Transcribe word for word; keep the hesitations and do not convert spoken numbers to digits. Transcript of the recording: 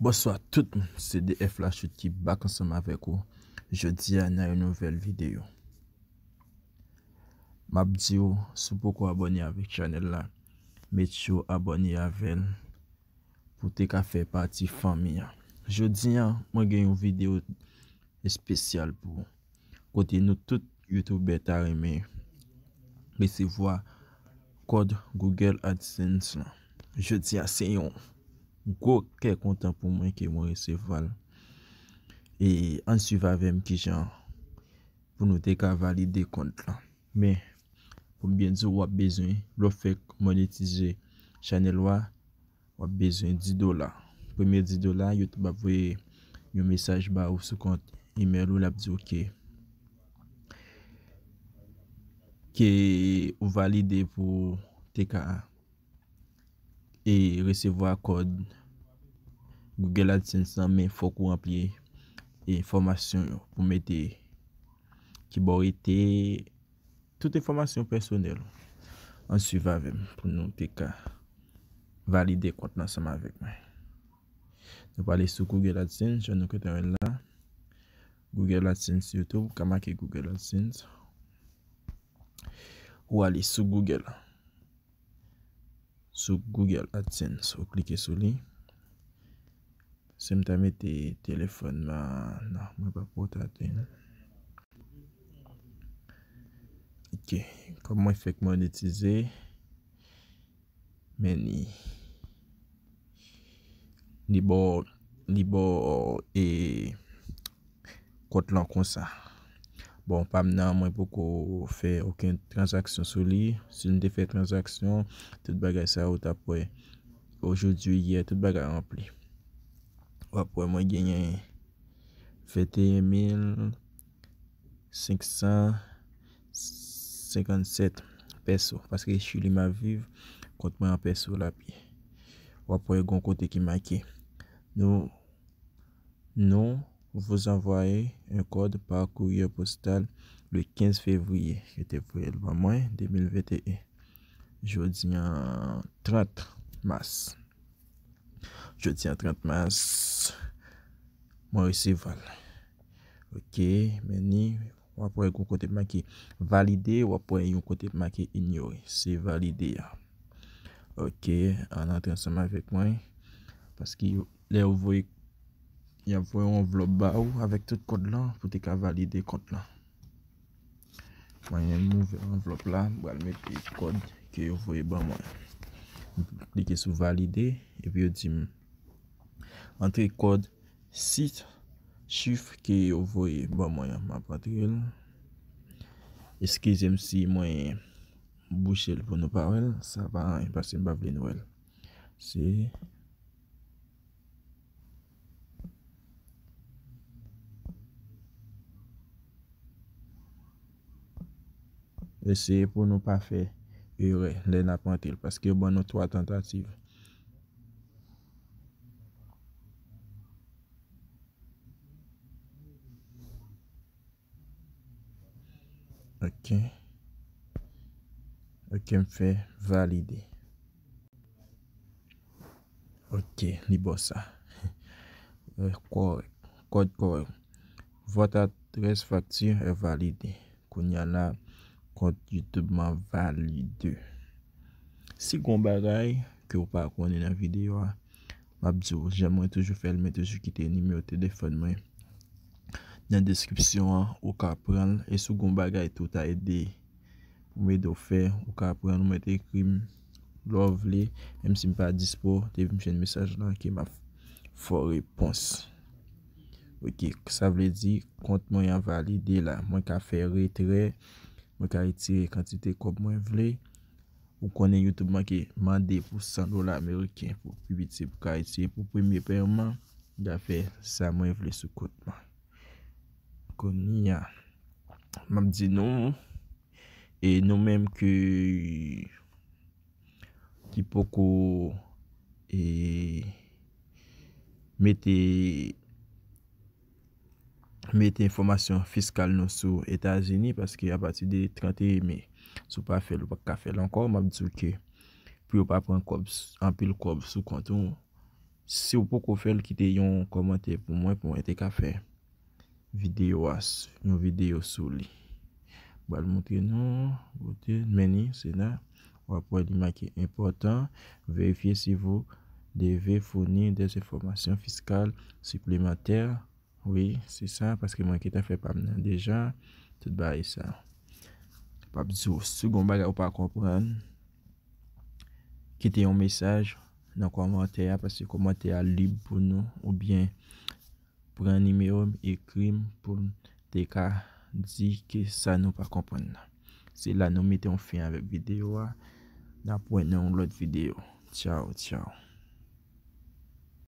Bonswa tout moun, se D F Lachute ki back ansanm avèk ou jodi a nan yon nouvèl videyo. M ap di w, si w poko abòne avèk chanèl la, make sure w abòne avè l pou w te ka fè pati fanmi an. Jodi a, mwen gen yon videyo espesyal pou ou, kote nou tout youtubè ta renmen resevwa kòd Google AdSense lan. Jodi a, se yon gwo kè kontan pou mwen ke mwen resevwa l. E ann swiv avè m kijan pou nou te ka valide kont lan. Men, pou m byen di w, w ap bezwen, lè w fèk monetize chanèl ou a, w ap bezwen dis dola. Premye dis dola, YouTube ap voye yon mesaj ba ou sou kont email ou, l ap di w ke, ke ou valide pou te ka e resevwa kòd Google AdSense lan, men fòk ou ranpli enfòmasyon yo pou mete ki bò w rete, tout enfòmasyon pèsonèl ou. Ann swiv avè m pou nou te ka valide kont lan ansanm avèk mwen. Nou prale sou Google AdSense, jan nou gentan wè l la. Google AdSense YouTube, ou ka make Google AdSense. Ou ale sou Google. Sou Google AdSense, ou klike sou li. Si m ta mete telefòn mwen, non, mwen pa pòtate, non. Ok, kòm mwen fèk monetize, men li, li ba w, li ba w, e, kont lan konsa. Bon, pa m nan, mwen poko fè okenn tranzaksyon sou li. Si m te fè tranzaksyon, tout bagay sa yo w t ap wè, ojodwi, yè, tout bagay ranpli. W ap wè mwen genyen venteyen mil senk san senkannsèt pèso, paske Chili m ap viv, kont mwen an pèso l ap ye. W ap wè gon kote ki make, nou, nous vous envoyons un code par courrier postal le quinze février. Yo te voye l ban mwen, de mil venteyen. Jodi an trant mas. Jodi an trant mas, mwen resevwa l. Ok, men ni, w ap wè yon kote make valide, w ap wè yon kote make inyore. Se valide a. Ok, ann antre ansanm avèk mwen. Paske yo, lè yo voye, y ap voye yon anvlòp ba ou avèk tout kòd lan pou te ka valide kont lan. Mwen menm, m ouvè anvlòp la, m pral mete kòd ke yo voye ban mwen. M klike sou valide, epi yo di m, antre kòd sis chif ke yo voye ban mwen an. M ap antre l. Eskize m si mwen bouche l pou nou pa wè l, sa pa anyen, paske m pa vle nou wè l. Se Eseye pou nou pa fè erè lè n ap antre l, paske yo ban nou twa tantativ. Ok. Ok, m fè valide. Ok, li ba w sa. Euh, kòrèk. Kòd kòrèk. Votre adresse facture est validée. Kounye a la, kont YouTube mwen valide. Si gon bagay ke w pa konnen nan videyo a, m ap di w, jan mwen toujou fè l, mwen toujou kite nimewo telefòn mwen nan deskripsyon an, ou ka pran l. E si w gon bagay tou ta ede, pou m ede w fè, ou ka pran l, ou mèt ekri m lè w vle, menm si m pa dispo, depi m jwenn mesaj la, ke m ap fè w repons. Ok, sa vle di, kont mwen an valide la. Mwen ka fè retrè, mwen ka retire kantite kòb mwen vle. Ou konnen YouTube manke mande pou san dola ameriken pou pi piti pou ka retire pou premye pèman. M ka fè sa mwen vle sou kont mwen. Kounye a, m ap di nou, e nou menm ke, ki poko, e, mete, mete enfòmasyon fiskal nou sou Etazini, paske apati de trant et un me, si w pa fè l, ou pa ka fè l ankò. M ap di w ke pou yo pa pran kòb, anpil kòb sou kont ou, Si w poko fè l, kite yon kòmantè pou mwen, pou mwen te ka fè videyo a, yon videyo sou li. Mwen pral montre nou, kote, men li, se la. W ap wè li make enpòtan. Vérifiez si vous devez fournir des informations fiscales supplémentaires. Wi, se sa, paske mwen gentan fè pa m nan deja, tout bagay sa. P ap di w, si w gen yon bagay ou pa konprann, kite yon mesaj nan kòmantè a, paske kòmantè a lib pou nou, oubyen pran nimewo m, ekri m pou m te ka di ki sa nou pa konprann nan. Se la nou mete yon fen avèk videyo a. N ap wè nan yon lòt videyo. Tchaw, tchaw.